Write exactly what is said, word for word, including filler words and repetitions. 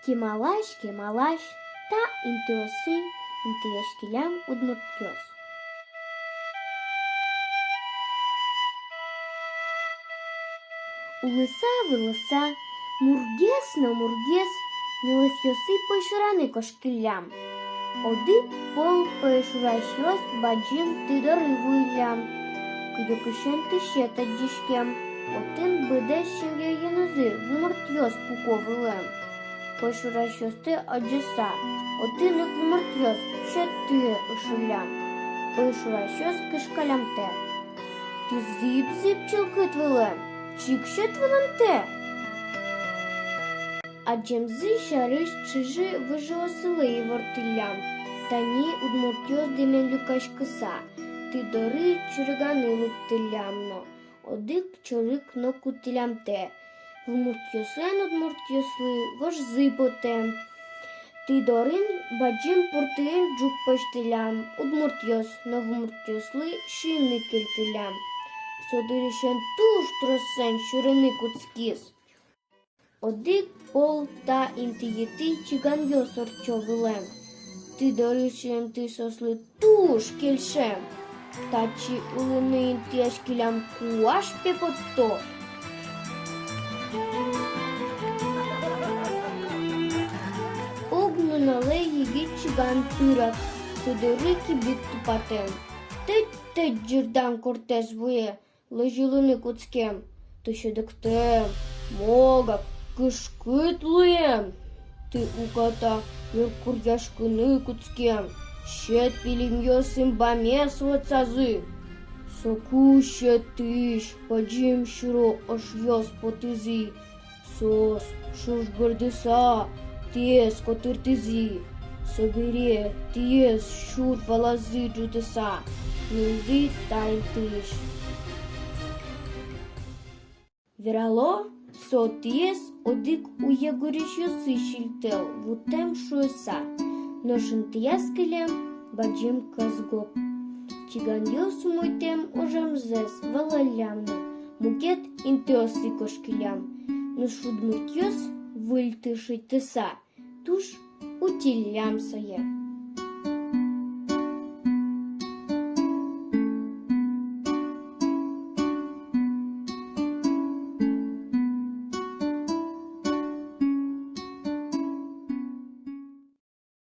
Кемалась, кемалась, та интыосы интыяськиллям удмуртъёс. Улыса-вылыса, мургес но мургес, нюлэсъёсы пӧйшураны кошкиллям. Одӥг пол пӧйшурасьёс бадӟым ты доры вуиллям. Кыдёкысен ты сьӧд адӟиськем, отын быдэс семьяенызы вумуртъёс пуко вылэм. Пӧйшурасьёсты адӟыса, отын ик вумуртъёс сьӧд тые ышиллям. Пӧйшурасьёс кышкаллямтэ: «Тӥ зӥб-зӥб чылкыт вылэм, чик сьӧд вылэмтэ!» Адӟемзы сярысь чыжы-выжыоссылы ивортӥллям. Тани удмуртъёс дэмен люкаськыса, ты доры чорыганы лыктӥллям но, одӥг чорыг но кутӥллямтэ. Вумуртъёслэн удмуртъёслы вожзы потэм. Ты дорын бадӟым пуртыын ӝук пӧзьтӥллям, удмуртъёс но вумуртъёслы сиыны кельтӥллям. Со дырысен туж тросэн сюрыны кутскиз. Одӥг пол та интыетӥ чиганъёс ортчо вылэм. Ты дорысен ты соослы туж кельшем. Татчы улыны интыяськиллям куаш, пе, потто. Ог нуналэ егит чиган пырак, ты доры кибыт тупатэм. Тэть-тэть ӟырдан кортэз вуэ, лэзьылыны кутскем. Ты сьӧдэктэм, могак, кышкыт луэм. Ты уката йыркуръяськыны кутскем. Сьӧд пилемъёс ымбамес вӧтсазы. Соку сьӧдысь бадӟым сюро ошъёс потӥзы. Соос шуш бӧрдыса тӥез котыртӥзы. Собере тӥез сюр валазы ӝутыса нуизы та интыысь. Верало, со тӥез одӥг уе гурезьёсы сильтӧл вутэм шуыса. Нош интыяз кылем бадӟым кӧсгоп. Чиганъёс умойтэм ожемзэс валаллям но, мукет интыосы кошкиллям. Нош удмуртъёс выль ты шедьтыса туж утиллям сое.